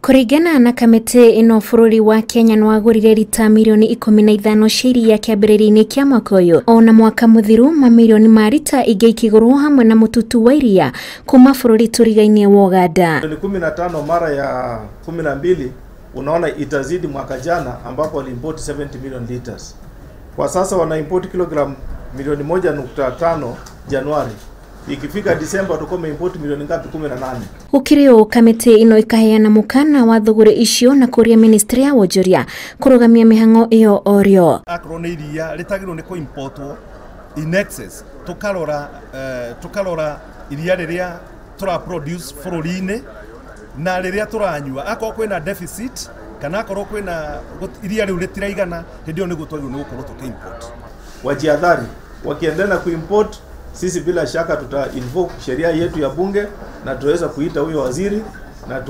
Kũringana na kamĩtĩ ĩno bũrũri wa Kenya nĩwagũrire rita mirioni 15 cia iria kĩambĩrĩria-inĩ kĩa mwaka ũyũ. Ona mwaka mũthiru mamirioni ma rita ingĩ ikĩgũrwo hamwe na mũtutu wa iria kuma bũrũri tũrigainie wa Uganda. Milioni 15 mara ya 12 unaona itazidi mwaka jana ambapo waliimport 70 million liters. Kwa sasa wana import kilogram milioni 1.5 Januari. Ikifika Disemba tutakuwa tumeimport milioni ngapi? 18. Gũkĩrĩ ũũ kamĩtĩ ĩno ĩkaheana mũkana wa thũgũrĩ icio na kũria ministry ya wonjoria kũrũgamia mĩhang'o ĩyo orĩo. Akorwo nĩ iria rĩtagĩrĩirwo nĩ kũimportwo in excess, tukarora iria rĩrĩa tũra produce bũrũri-inĩ na rĩrĩa tũranyua, akorwo kwĩna deficit kana akorwo kwĩna iria rĩu rĩtiraigana, hĩndĩ ĩyo nĩguo twagĩrĩirwo nĩ gũkorwo tũkĩimport. Wajiadhari, wakiendelea kuimport sisi bila shaka tuta invoke sheria yetu ya bunge na tuweza kuita huyo waziri na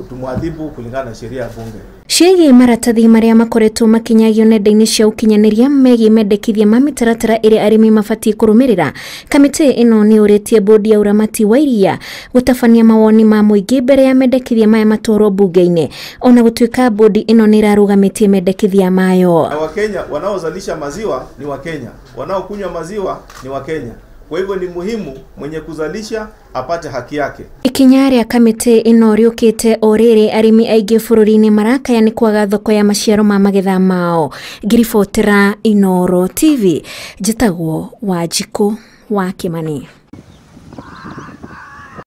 tumwadhibu kulingana na sheria ya bunge. Ciĩgiĩ maratathi marĩa makoretwo makinyagio nenda-inĩ cia ũkinyanĩria megiĩ mendekithia ma mĩtaratara ĩrĩa arĩmi mabatiĩ kũrũmĩrĩra, kamĩtĩ ĩno nĩ yũrĩtie bodi ya ũramati wa iria gũtabania mawoni ma mũingĩ mbere ya mendekithia maya matwarwo bunge-inĩ, ona gũtuĩka bodi ĩno nĩ ĩrarũgamĩtie mendekithia mayo. Na Wakenya wanaozalisha maziwa ni Wakenya, wanaokunywa maziwa ni Wakenya. Kwa hivyo ni muhimu mwenye kuzalisha apate haki yake. Ikinya rĩa kamĩtĩ ĩno rĩũkĩte o rĩrĩ arĩmi aingĩ bũrũri-inĩ marakaya nĩ kwaga thoko ya maciaro ma magetha mao. Ngiribotera Inooro TV, njĩtagwo Wanjikũ wa Kĩmani.